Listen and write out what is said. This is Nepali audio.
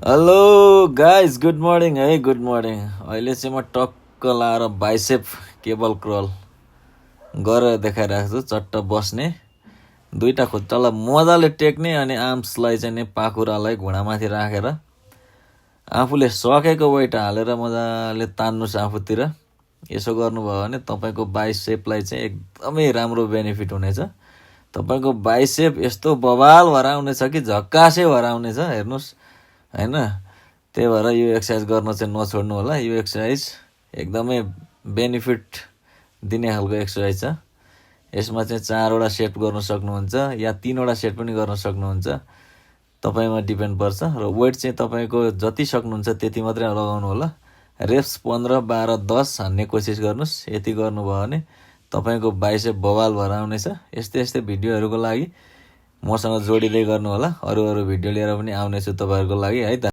हेलो गाइस, गुड मर्निङ है। Good morning. अहिले चाहिँ म टक्क लाएर बाइसेप केबल क्रल गरेर देखाइरहेको छु। चट्ट बस्ने, दुईटा खुट्टालाई मजाले टेक्ने अनि आर्म्सलाई चाहिँ नि पाखुरालाई घुँडामाथि राखेर आफूले सकेको वेट हालेर मजाले तान्नुहोस् आफूतिर। यसो गर्नुभयो भने तपाईँको बाइसेपलाई चाहिँ एकदमै राम्रो बेनिफिट हुनेछ। तपाईँको बाइसेप यस्तो बवाल भएर आउनेछ कि झक्कासै भएर आउनेछ, हेर्नुहोस् होइन। त्यही भएर यो एक्सर्साइज गर्न चाहिँ नछोड्नु होला। यो एक्सर्साइज एकदमै बेनिफिट दिने खालको एक्सर्साइज छ। यसमा चाहिँ 4वटा सेट गर्न सक्नुहुन्छ या 3वटा सेट पनि गर्न सक्नुहुन्छ, तपाईँमा डिपेन्ड पर्छ। र वेट चाहिँ तपाईँको जति सक्नुहुन्छ त्यति मात्रै लगाउनु होला। रेप्स 15, 12, 10 हान्ने कोसिस गर्नुहोस्। यति गर्नुभयो भने तपाईँको बाइसेप बवाल भएर आउनेछ। यस्तै यस्तै भिडियोहरूको लागि मसँग जोडिँदै गर्नु होला। अरू भिडियो लिएर पनि आउनेछु तपाईँहरूको लागि है त।